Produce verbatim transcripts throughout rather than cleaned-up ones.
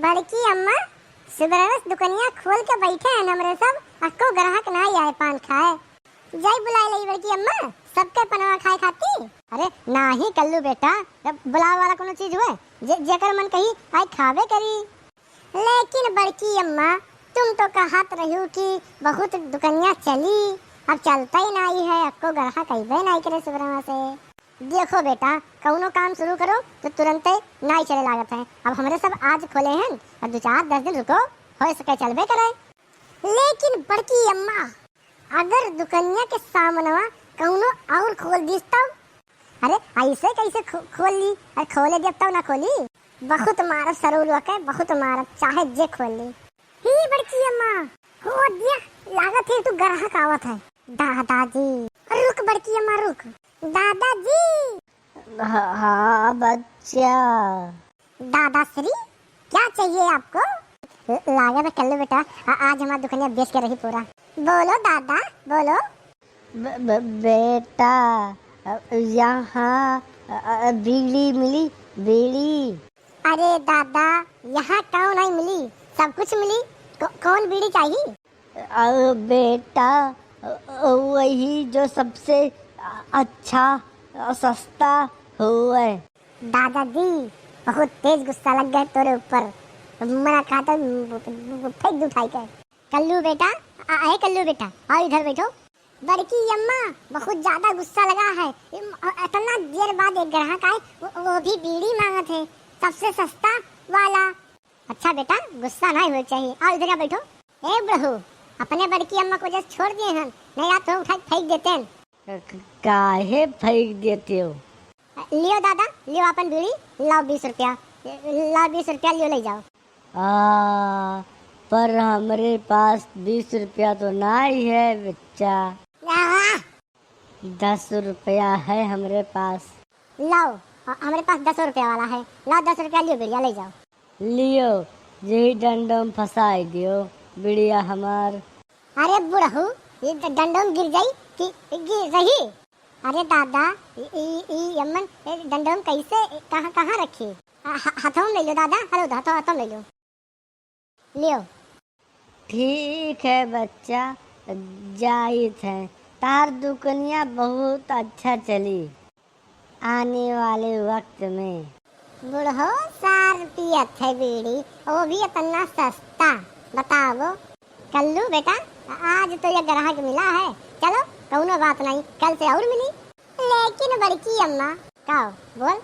बड़की अम्मा, सुबह से दुकनिया खोल के बैठे हैं हमरे सब, अक्को ग्राहक ना आए पान खाए। जाई बुलाए लई बड़की अम्मा, सबके पनवा खाए खाती। अरे नाही कल्लू बेटा, बुलावे वाला कोनो चीज हुए, जे, जेकर मन कही आई खावे करी। लेकिन बड़की अम्मा, तुम तो कहत रह्यू कि बहुत दुकनिया चली, अब चलता ही नाही है, अक्को ग्राहक अइबे नाही करे सुबह से। देखो बेटा, कउनो काम शुरू करो तो तुरंते नाही चले लागत है। अब हमरे सब आज खोले हैं, अब दो चार दस दिन रुको, हो सके चलबे करे। लेकिन बड़की अम्मा, अगर दुकनिया के सामनवा कउनो और खोल दीस तब? अरे ऐसे कैसे खो-, खोल ली? अरे खोले देब तब ना खोली। बहुत मारब सरूर के, बहुत मारब, चाहे जे खोल ली। ही बड़की अम्मा, हो दिया, लागत है तू ग्राहक आवत है। दादाजी, रुक बड़की अम्मा रुक। दादाजी। हाँ, हाँ बच्चा। दादाश्री, क्या चाहिए आपको? ल-, लागे बे कल्लू बेटा, आ-, आज हमार दुकनिया बेच के रही पूरा। बोलो दादा, बोलो। ब-, ब-, बेटा, अ, यहाँ, अ, अ, बीड़ी मिली, बीड़ी। अरे दादा, यहाँ कौन नहीं मिली, सब कुछ मिली। कौ-, कौन बीड़ी चाहिए? अ, बेटा, अ, वही जो सबसे अच्छा, अ, सस्ता हुए। दादाजी, बहुत तेज गुस्सा लग गए तोरे ऊपर। मना कहा तो फेंक दे उठाई के। कल्लू बेटा, आ, आए कल्लू बेटा, आओ इधर बैठो। बड़की अम्मा, बहुत ज्यादा गुस्सा लगा है। इम, अ, इतना देर बाद एक ग्राहक आए, वो, वो भी बीड़ी मांगत है, सबसे सस्ता वाला। अच्छा बेटा, गुस्सा नहीं होना चाहिए, आओ इधर यहाँ बैठो। ए बुढ़ऊ, अपने बड़की अम्मा को जैसे छोड़ दिए हैं, नहीं आप तो उठा के फेंक देते हैं। क-, काहे फेंक देते हो? लियो दादा, लियो अपन बीड़ी, लाओ बीस रुपया, लाओ बीस रुपया लियो, ले जाओ। आ, पर हमरे पास बीस रुपया तो नाई है बच्चा। आह! दस रुपया है हमरे पास। लाओ, ह-, हमरे पास दसो रुपया वाला है, लाओ दस रुपया लियो बीड़िया, ले जाओ। लियो, यही डंडो में फंसाई दियो बीड़िया हमार। अरे बुढ़ऊ, ये ड-, डंडो में गिर जाई कि गिर रही? अरे दादा, ई, ई, ई अम्मन, ए, डंडो में कैसे, ए, कहाँ, कहाँ रखी? ह-, ह-, हथवा में ले लो दादा, हेलो, हथवा, हथवा में ले लो। लियो। ठीक है बच्चा, जाइत है। तार दुकनिया बहुत अच्छा चली आने वाले वक्त में। बुढ़ऊ सार पियत है बीड़ी, वो भी इतना सस्ता। बताओ। कल्लू बेटा, आज तो ये ग्राहक मिला है, चलो कउनो बात नहीं, कल से और मिली। लेकिन बड़की अम्मा, का बोल?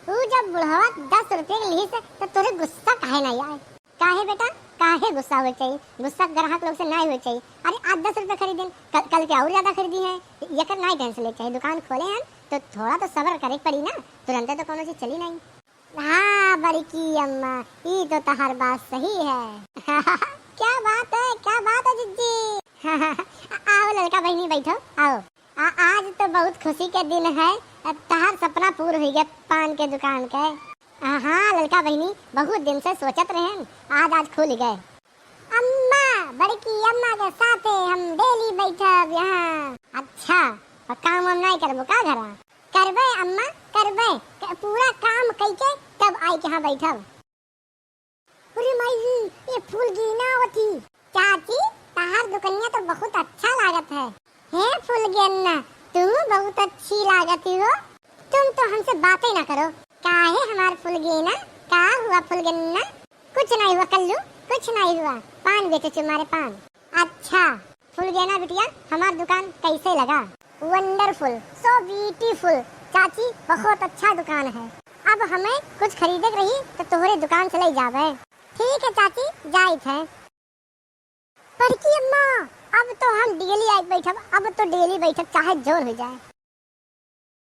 तू जब बुढ़वा दस रुपये के लिहिस, तो तोरे गुस्सा काहे नहीं आए? काहे बेटा, काहे गुस्सा होए चाहिए? गुस्सा ग्राहक लोग से नहीं होए चाहिए। अरे आज दस रुपये खरीदेन, कल, कल के और ज्यादा खरीदी है, एकर नहीं tension ले चाहिए। दुकान खोले हैं तो थोड़ा तो सब्र करे के पड़ी ना, तुरंते तो कोनो चीज चली नहीं। हाँ बड़की अम्मा, ई तो तहार बात सही है। क्या बात है, क्या बात है जिज्जी। आओ लड़का बहिनी बैठो, आओ। आ, आज तो बहुत खुशी के दिन है, तहार सपना पूर हुई गए पान के दुकान के। आ, हाँ लड़का बहिनी, बहुत दिन से सोचत रहेन, आज, आज खुल गए। अम्मा, बड़की अम्मा के साथे हम daily बैठब यहाँ। अच्छा, और काम वाम नहीं करबो का घरा? करबे अम्मा, करबे, क-, पूरा काम कइके तब आई के यहाँ बैठब। अरे माई, ये फूल गेना आवत ही। चाची, तहार दुकनिया तो बहुत अच्छा लागत है। हे फूल गेना, तुम बहुत अच्छी लागत ही हो। तुम तो हमसे बातें ना करो। काहे हमार फूल गेना? का हुआ फूल गेना? कुछ नहीं हुआ कल्लू, कुछ नहीं हुआ। पान बेचे तुम्हारे पान। अच्छा, फुलगेना बिटिया, हमार दुकान कैसे लगा? Wonderful, so beautiful। चाची, बहुत अच्छा दुकान है। अब हमें कुछ खरीदे के रही तो तोहरे दुकान से ले जावे। ठीक है चाची, जाइत है। बड़की अम्मा, अब तो हम daily आके बैठब, अब तो daily बैठब, चाहे जोर हो जाए।